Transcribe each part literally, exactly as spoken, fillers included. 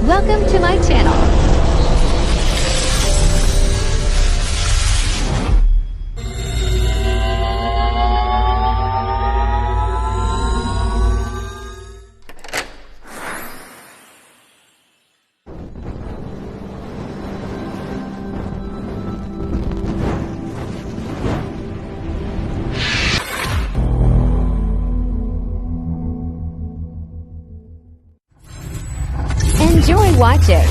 Welcome to my channel. Enjoy watching.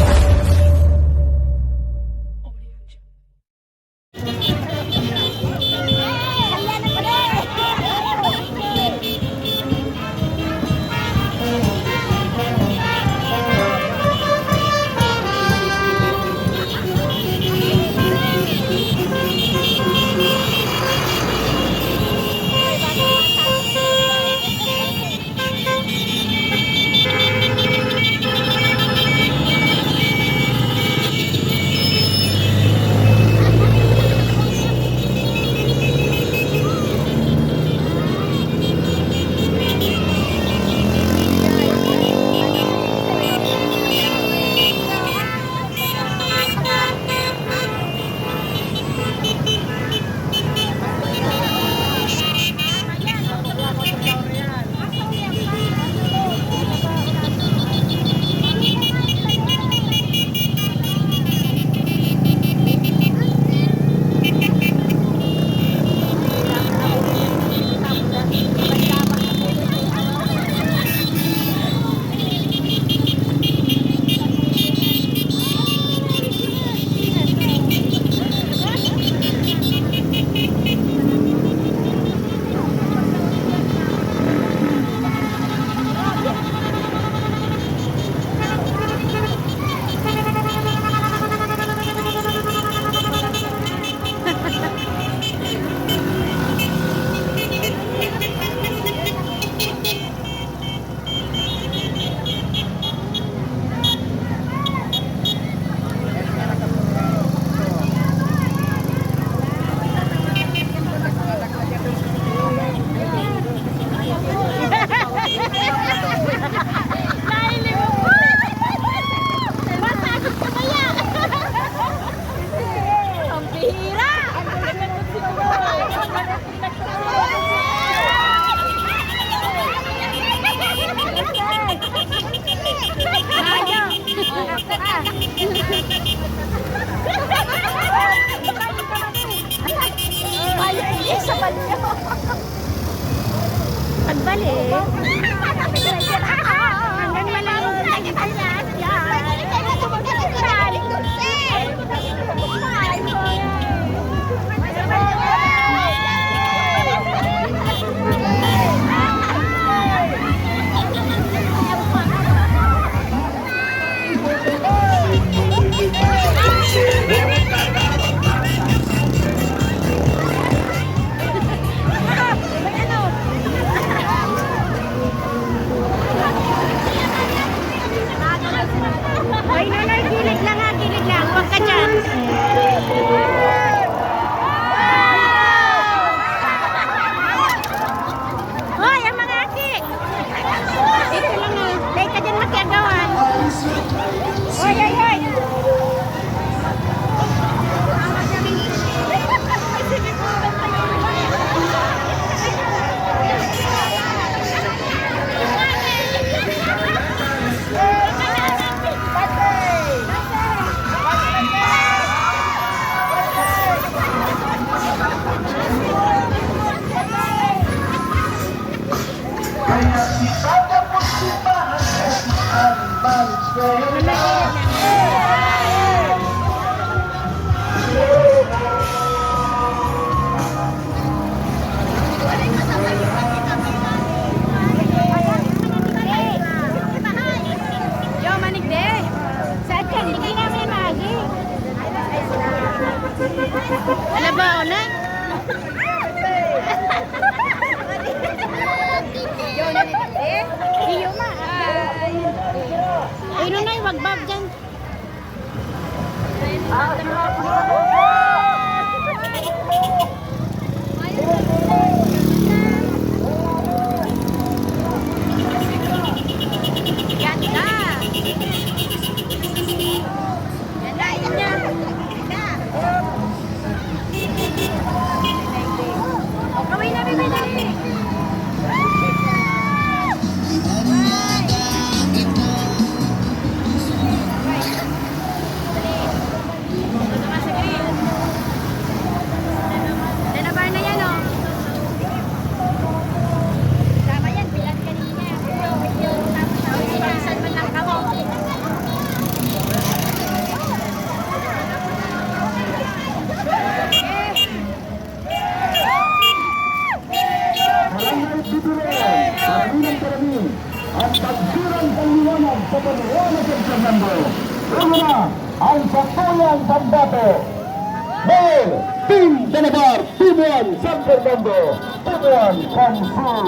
Ang bihira! Pagbalik. Hanggang malayo. Ay, Nonoy, gilid lang ha, gilid lang. Huwag ka dyan. Hoy, ang mga aki! Dito lang ha. Dahil ka dyan makiagawan. Hoy, hoy, hoy! Kaya si Papa po si Papa, ang balik sa iyo. Yo, manig de. Sa akin, hindi namin maagi. Ano ba, una? Yo, manig de. Iyo, ma. Ay. Ay, Nonoy, wag bab dyan. Ganda! Ang sakuyang pambato. Dahil Team Dalabar, Team one, San Fernando, Team one, Kamsul.